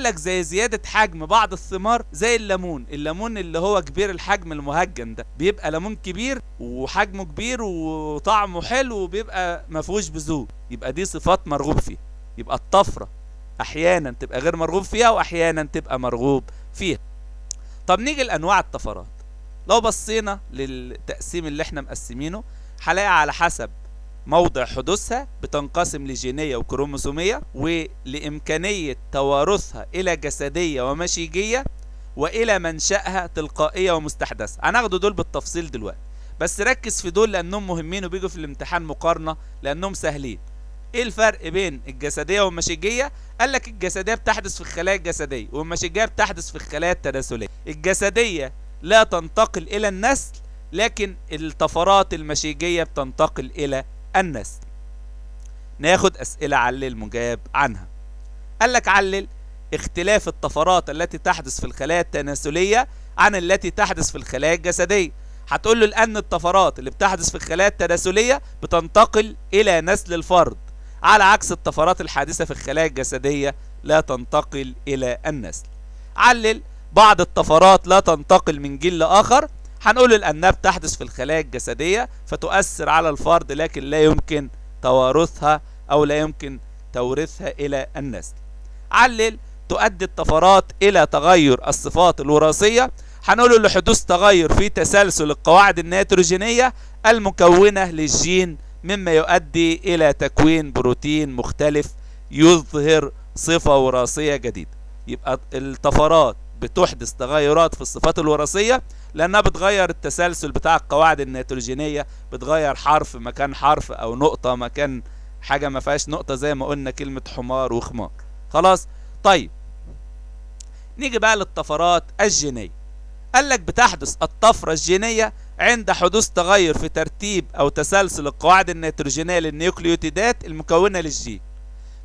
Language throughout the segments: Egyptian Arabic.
لك زي زيادة حجم بعض الثمار زي الليمون، الليمون اللي هو كبير الحجم المهجن ده بيبقى ليمون كبير وحجمه كبير وطعمه حلو وبيبقى ما فيهوش بذور، يبقى دي صفات مرغوب فيها. يبقى الطفرة احيانا تبقى غير مرغوب فيها واحيانا تبقى مرغوب فيها. طب نيجي لانواع الطفرات. لو بصينا للتقسيم اللي احنا مقسمينه هنلاقي على حسب موضع حدوثها بتنقسم لجينية وكروموسومية، ولإمكانية توارثها إلى جسدية ومشيجية، وإلى منشأها تلقائية ومستحدثة. هناخده دول بالتفصيل دلوقتي، بس ركز في دول لأنهم مهمين وبيجوا في الامتحان مقارنة لأنهم سهلين. ايه الفرق بين الجسدية والمشيجية؟ قال لك الجسدية بتحدث في الخلايا الجسدية، والمشيجية بتحدث في الخلايا التناسلية. الجسدية لا تنتقل إلى النسل، لكن الطفرات المشيجية بتنتقل إلى النسل. ناخد أسئلة علل مجاب عنها. قال لك علل اختلاف الطفرات التي تحدث في الخلايا التناسلية عن التي تحدث في الخلايا الجسدية. هتقول له لأن الطفرات اللي بتحدث في الخلايا التناسلية بتنتقل إلى نسل الفرد، على عكس الطفرات الحادثة في الخلايا الجسدية لا تنتقل إلى النسل. علل بعض الطفرات لا تنتقل من جيل لآخر. هنقول لأنها بتحدث في الخلايا الجسدية فتؤثر على الفرد، لكن لا يمكن توارثها أو لا يمكن توريثها إلى النسل. علل تؤدي الطفرات إلى تغير الصفات الوراثية. هنقول لحدوث تغير في تسلسل القواعد النيتروجينية المكونة للجين، مما يؤدي إلى تكوين بروتين مختلف يظهر صفة وراثية جديدة. يبقى الطفرات بتحدث تغيرات في الصفات الوراثية لأنها بتغير التسلسل بتاع القواعد النيتروجينية، بتغير حرف مكان حرف أو نقطة مكان حاجة ما فيهاش نقطة، زي ما قلنا كلمة حمار وخمار. خلاص. طيب نيجي بقى للطفرات الجينية. قال لك بتحدث الطفرة الجينية عند حدوث تغير في ترتيب أو تسلسل القواعد النيتروجينية للنيوكليوتيدات المكونة للجين،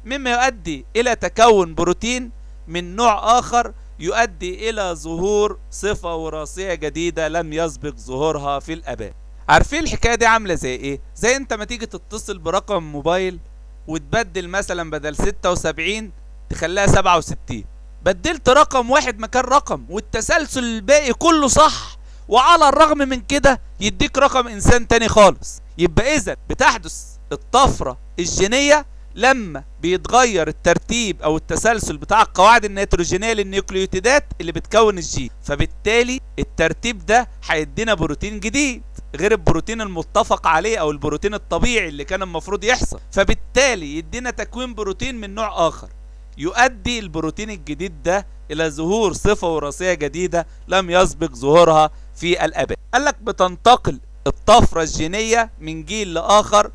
مما يؤدي إلى تكون بروتين من نوع آخر يؤدي إلى ظهور صفة وراثية جديدة لم يسبق ظهورها في الآباء. عارفين الحكاية دي عاملة زي إيه؟ زي أنت ما تيجي تتصل برقم موبايل وتبدل مثلا بدل 76 تخليها 67، بدلت رقم واحد مكان رقم والتسلسل الباقي كله صح، وعلى الرغم من كده يديك رقم إنسان تاني خالص. يبقى إذا بتحدث الطفرة الجينية لما بيتغير الترتيب او التسلسل بتاع القواعد النيتروجينيه للنيوكليوتيدات اللي بتكون الجين، فبالتالي الترتيب ده هيدينا بروتين جديد غير البروتين المتفق عليه او البروتين الطبيعي اللي كان المفروض يحصل، فبالتالي يدينا تكوين بروتين من نوع اخر يؤدي البروتين الجديد ده الى ظهور صفة وراثية جديدة لم يسبق ظهورها في الاباء. قال لك بتنتقل الطفرة الجينية من جيل لاخر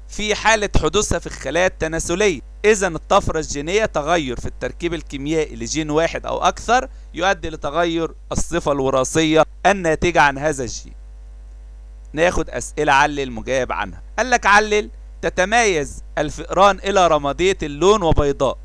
في حالة حدوثها في الخلايا التناسلية. إذا الطفرة الجينية تغير في التركيب الكيميائي لجين واحد أو أكثر يؤدي لتغير الصفة الوراثية الناتجة عن هذا الجين. ناخد أسئلة علل مجاب عنها. قال لك علل تتميز الفئران إلى رمادية اللون وبيضاء.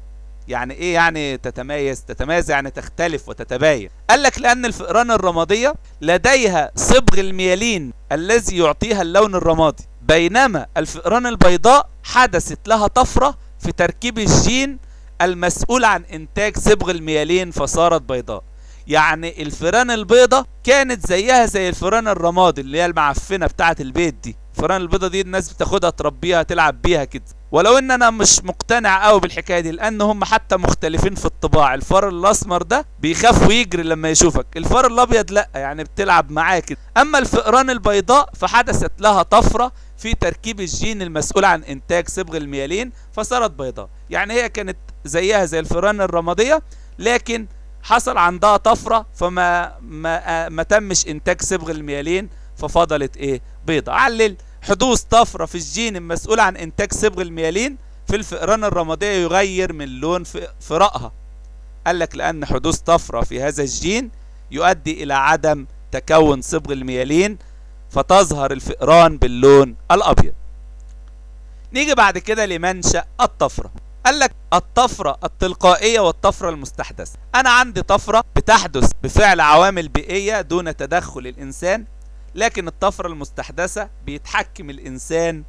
يعني إيه يعني تتميز؟ تتميز يعني تختلف وتتباين. قال لك لأن الفئران الرمادية لديها صبغ الميالين الذي يعطيها اللون الرمادي، بينما الفئران البيضاء حدثت لها طفرة في تركيب الجين المسؤول عن إنتاج صبغ الميالين فصارت بيضاء. يعني الفئران البيضاء كانت زيها زي الفئران الرمادي اللي هي المعفنة بتاعة البيت دي. الفئران البيضاء دي الناس بتاخدها تربيها تلعب بيها كده، ولو ان انا مش مقتنع قوي بالحكاية دي لان هم حتى مختلفين في الطباع. الفار الاسمر ده بيخاف ويجري لما يشوفك، الفار الابيض لا، يعني بتلعب معاه كده. اما الفئران البيضاء فحدثت لها طفرة في تركيب الجين المسؤول عن انتاج صبغ الميالين فصارت بيضاء. يعني هي كانت زيها زي الفئران الرمادية، لكن حصل عندها طفرة فما ما, ما تمش انتاج صبغ الميالين ففضلت ايه؟ بيضاء. علل حدوث طفرة في الجين المسؤول عن إنتاج صبغ الميالين في الفئران الرمادية يغير من لون فرائها. قال لك لأن حدوث طفرة في هذا الجين يؤدي إلى عدم تكون صبغ الميالين فتظهر الفئران باللون الأبيض. نيجي بعد كده لمنشأ الطفرة. قال لك الطفرة التلقائية والطفرة المستحدثة. أنا عندي طفرة بتحدث بفعل عوامل بيئية دون تدخل الإنسان، لكن الطفرة المستحدثة بيتحكم الإنسان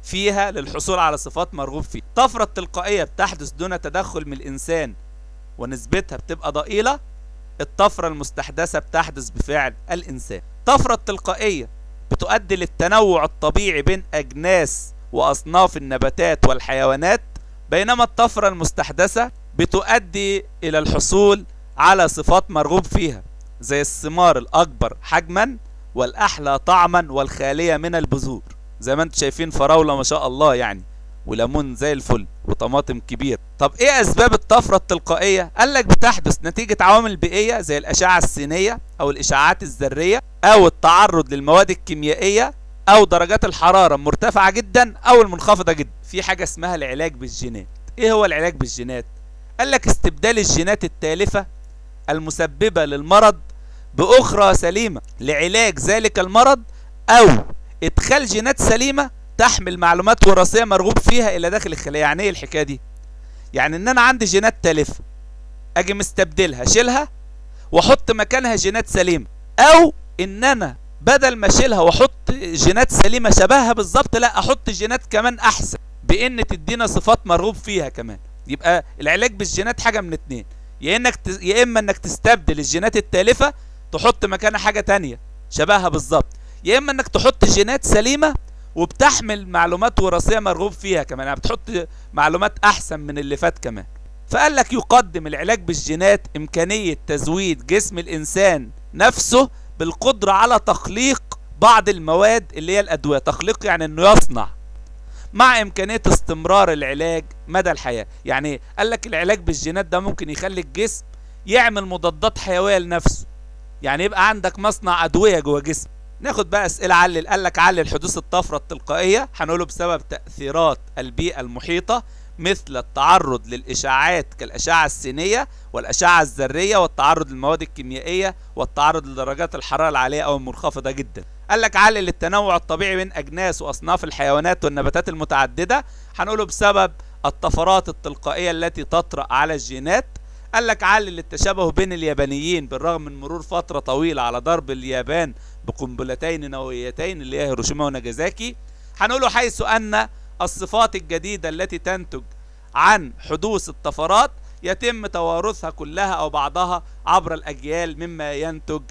فيها للحصول على صفات مرغوب فيها. الطفرة التلقائية بتحدث دون تدخل من الإنسان ونسبتها بتبقى ضئيلة. الطفرة المستحدثة بتحدث بفعل الإنسان. الطفرة التلقائية بتؤدي للتنوع الطبيعي بين أجناس وأصناف النباتات والحيوانات، بينما الطفرة المستحدثة بتؤدي إلى الحصول على صفات مرغوب فيها زي الثمار الأكبر حجما والأحلى طعما والخالية من البذور، زي ما انتم شايفين فراولة ما شاء الله يعني، وليمون زي الفل، وطماطم كبير. طب ايه اسباب الطفرة التلقائية؟ قال لك بتحدث نتيجة عوامل بيئية زي الأشعة السينية أو الإشعاعات الذرية أو التعرض للمواد الكيميائية أو درجات الحرارة المرتفعة جدا أو المنخفضة جدا. في حاجة اسمها العلاج بالجينات. ايه هو العلاج بالجينات؟ قال لك استبدال الجينات التالفة المسببة للمرض بأخرى سليمة لعلاج ذلك المرض، أو إدخال جينات سليمة تحمل معلومات وراثية مرغوب فيها إلى داخل الخلية. يعني إيه الحكاية دي؟ يعني إن أنا عندي جينات تالفة أجي مستبدلها، أشيلها وأحط مكانها جينات سليمة، أو إن أنا بدل ما أشيلها وأحط جينات سليمة شبهها بالظبط، لا أحط جينات كمان أحسن بإن تدينا صفات مرغوب فيها كمان. يبقى العلاج بالجينات حاجة من اتنين، يا إما إنك تستبدل الجينات التالفة تحط مكانها حاجة تانية شبهها بالظبط، يا إما إنك تحط جينات سليمة وبتحمل معلومات وراثية مرغوب فيها كمان، يعني بتحط معلومات أحسن من اللي فات كمان. فقال لك يقدم العلاج بالجينات إمكانية تزويد جسم الإنسان نفسه بالقدرة على تخليق بعض المواد اللي هي الأدوية. تخليق يعني إنه يصنع، مع إمكانية استمرار العلاج مدى الحياة. يعني قال لك العلاج بالجينات ده ممكن يخلي الجسم يعمل مضادات حيوية لنفسه، يعني يبقى عندك مصنع أدوية جوه جسمك. ناخد بقى أسئلة علل. قال لك علل حدوث الطفرة التلقائية، هنقوله بسبب تأثيرات البيئة المحيطة مثل التعرض للإشعاعات كالأشعة السينية والأشعة الذرية والتعرض للمواد الكيميائية والتعرض لدرجات الحرارة العالية أو المنخفضة جدا. قال لك علل التنوع الطبيعي بين أجناس وأصناف الحيوانات والنباتات المتعددة، هنقوله بسبب الطفرات التلقائية التي تطرأ على الجينات. قال لك علل التشابه بين اليابانيين بالرغم من مرور فترة طويلة على ضرب اليابان بقنبلتين نوويتين اللي هي هيروشيما وناجازاكي، هنقوله حيث أن الصفات الجديدة التي تنتج عن حدوث الطفرات يتم توارثها كلها أو بعضها عبر الأجيال، مما ينتج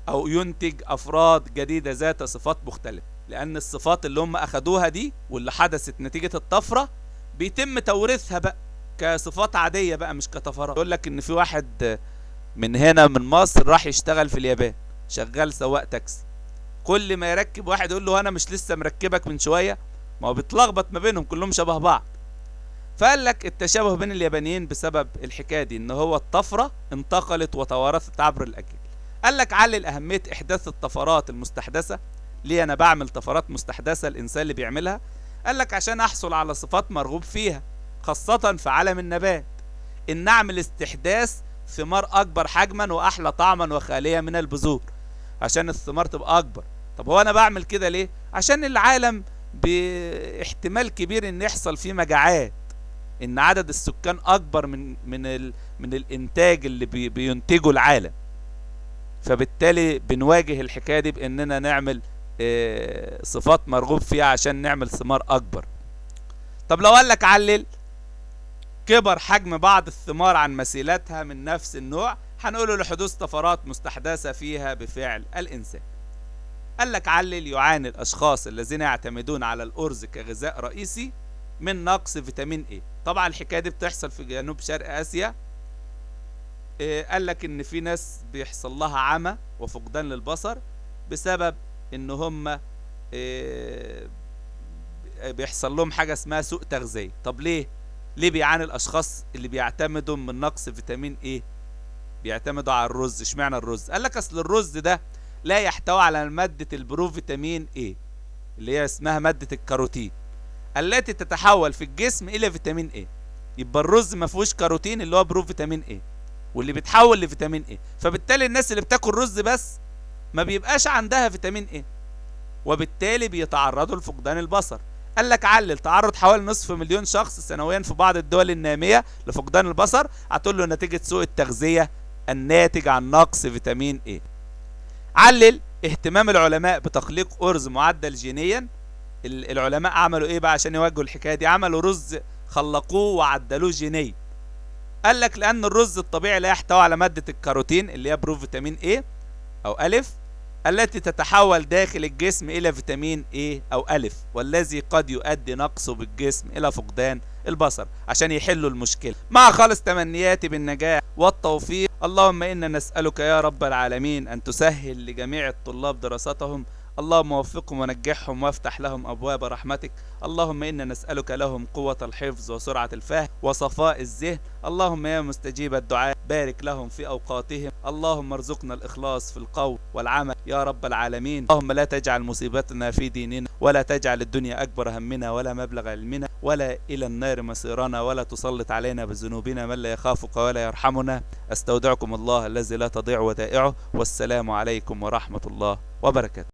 أو ينتج أفراد جديدة ذات صفات مختلفة. لأن الصفات اللي هم أخدوها دي واللي حدثت نتيجة الطفرة بيتم توريثها بقى كصفات عادية بقى مش كطفرات. يقول لك إن في واحد من هنا من مصر راح يشتغل في اليابان، شغال سواق تاكسي، كل ما يركب واحد يقول له أنا مش لسه مركبك من شوية؟ ما هو بيتلخبط ما بينهم، كلهم شبه بعض. فقال لك التشابه بين اليابانيين بسبب الحكاية دي، إن هو الطفرة انتقلت وتوارثت عبر الأجيال. قال لك علل أهمية إحداث الطفرات المستحدثة. ليه أنا بعمل طفرات مستحدثة؟ الإنسان اللي بيعملها. قال لك عشان أحصل على صفات مرغوب فيها خاصة في عالم النبات، إن أعمل استحداث ثمار أكبر حجما وأحلى طعما وخالية من البذور، عشان الثمار تبقى أكبر. طب هو أنا بعمل كده ليه؟ عشان العالم باحتمال كبير إن يحصل فيه مجاعات، إن عدد السكان أكبر من الإنتاج اللي بينتجه العالم، فبالتالي بنواجه الحكاية دي بإننا نعمل صفات مرغوب فيها عشان نعمل ثمار أكبر. طب لو قال لك علل كبر حجم بعض الثمار عن مثيلاتها من نفس النوع، هنقوله لحدوث طفرات مستحدثة فيها بفعل الإنسان. قال لك علل يعاني الأشخاص الذين يعتمدون على الأرز كغذاء رئيسي من نقص فيتامين A. طبعا الحكاية دي بتحصل في جنوب شرق آسيا. قال لك إن في ناس بيحصل لها عمى وفقدان للبصر بسبب إن هم بيحصل لهم حاجة اسمها سوء تغذية. طب ليه؟ ليه بيعاني الأشخاص اللي بيعتمدوا من نقص فيتامين A؟ بيعتمدوا على الرز. اشمعنى الرز؟ قال لك أصل الرز ده لا يحتوي على مادة البروفيتامين A اللي هي اسمها مادة الكاروتين التي تتحول في الجسم إلى فيتامين A. يبقى الرز ما فيهوش كاروتين اللي هو بروفيتامين A واللي بيتحول لفيتامين A، فبالتالي الناس اللي بتاكل رز بس ما بيبقاش عندها فيتامين A، وبالتالي بيتعرضوا لفقدان البصر. قال لك علل تعرض حوالي 500,000 شخص سنويا في بعض الدول النامية لفقدان البصر، هتقول له نتيجة سوء التغذية الناتج عن نقص فيتامين A. علل اهتمام العلماء بتخليق أرز معدل جينيا. العلماء عملوا ايه بقى عشان يواجهوا الحكاية دي؟ عملوا رز خلقوه وعدلوه جينيا. قال لك لأن الرز الطبيعي لا يحتوي على مادة الكاروتين اللي هي بروفيتامين A أو ألف، التي تتحول داخل الجسم إلى فيتامين A أو ألف، والذي قد يؤدي نقصه بالجسم إلى فقدان البصر، عشان يحلوا المشكلة. مع خالص تمنياتي بالنجاح والتوفيق. اللهم إنا نسألك يا رب العالمين أن تسهل لجميع الطلاب دراستهم، اللهم وفقهم ونجحهم وافتح لهم أبواب رحمتك. اللهم إنا نسألك لهم قوة الحفظ وسرعة الفهم وصفاء الذهن. اللهم يا مستجيب الدعاء بارك لهم في أوقاتهم. اللهم ارزقنا الإخلاص في القول والعمل يا رب العالمين. اللهم لا تجعل مصيبتنا في ديننا، ولا تجعل الدنيا أكبر همنا ولا مبلغ علمنا، ولا إلى النار مصيرنا، ولا تسلط علينا بذنوبنا من لا يخافك ولا يرحمنا. أستودعكم الله الذي لا تضيع ودائعه، والسلام عليكم ورحمة الله وبركاته.